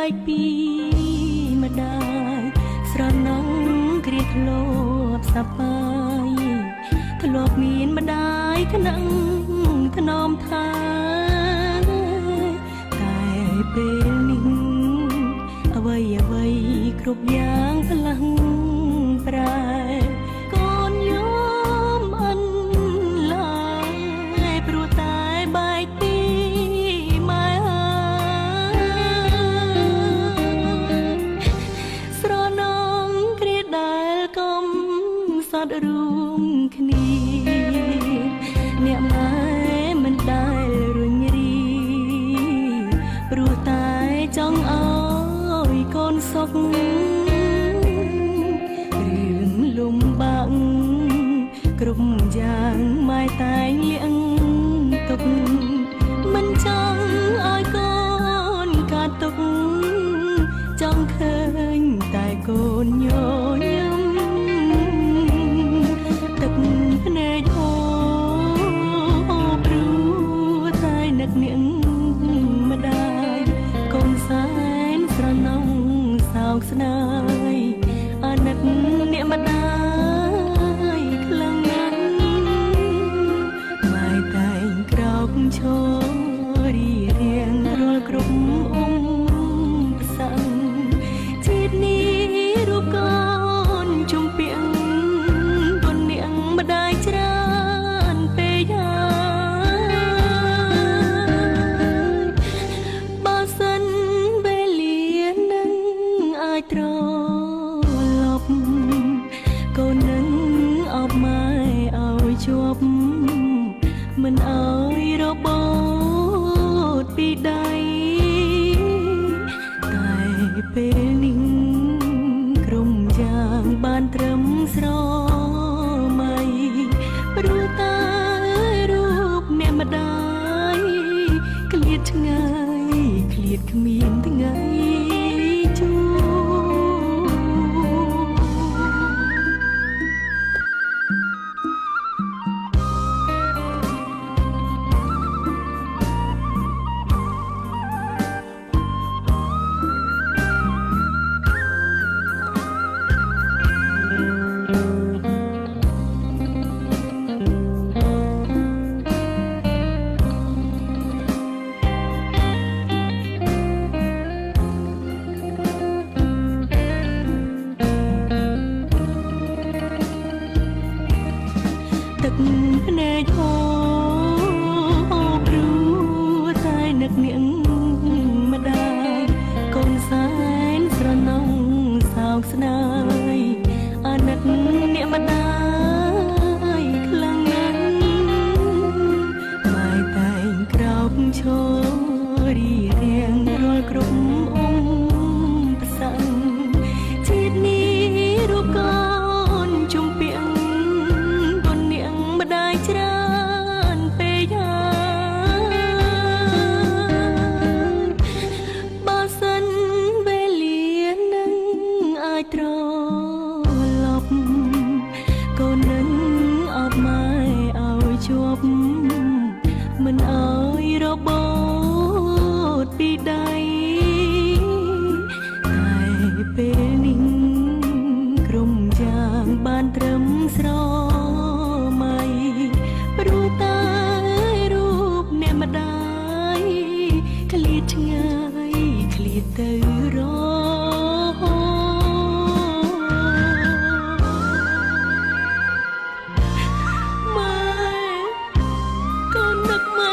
បែកពីម្ដាយស្រណងគ្រាធ្លាប់សប្បាយធ្លាប់មានម្ដាយថ្នឹងថ្នមថាតែពេលនេះអ្វីអ្វីគ្រប់យ៉ាងផ្លាស់ប្រែកូនយំអិនឡើយព្រោះតែបែកពីម៉ែស្រណងគ្រាដែលកំសត់រួមគ្នាអ្នកម៉ែមិនដែលរុញរីព្រោះតែចង់ឲ្យកូនសុខរឿងលំបាកគ្រប់យ៉ាងម៉ែតែងលៀងទុកមិនចង់ឲ្យកូនកាត់ទុកចង់ឃើញតែកូនញញឹមទឹកភ្នែកហូរព្រោះតែនឹកនាងម្ដាយកូនសែនស្រណងសោកស្ដាយអាណិតអ្នកម្ដាយខ្លាំងណាស់ម៉ែតែងក្រោកឈររីរៀងរាល់គ្រប់អង្គសង្ឃជាតិនេះរូបកូនជំពាក់គុណនាងម្ដាយច្រើនពេកហើយបើសិនវេលានឹងអាចត្រឡប់កូននឹងអបម៉ែឲ្យជាប់មិនឲ្យរបូតពីដៃតែពេលនេះក្រុមយ៉ាងបានត្រឹមស្រមៃព្រោះតែរូបអ្នកម្ដាយឃ្លាតឆ្ងាយឃ្លាតគ្មានថ្ងៃជួបទឹកភ្នែកហូរព្រោះតែនឹកនាងម្ដាយកូនសែនស្រណងសោកស្ដាយអាណិតអ្នកម្ដាយខ្លាំងណាស់ម៉ែតែងក្រោកឈររីរៀងរាល់គ្រប់អង្គសង្ឃជាតិនេះរូបកូនជំពាក់គុណនាងម្ដាយច្រើនពេកហើយបើសិនវេលានឹងអាចត្រឡប់កូននឹងអបម៉ែឲ្យជាប់មិនឲ្យរបូតពីដៃតែពេលនេះក្រុមយ៉ាងបានត្រឹមស្រមៃព្រោះតែរូបអ្នកម្ដាយឃ្លាតឆ្ងាយឃ្លាតទៅរហូតម៉ែកូននឹកម៉ែ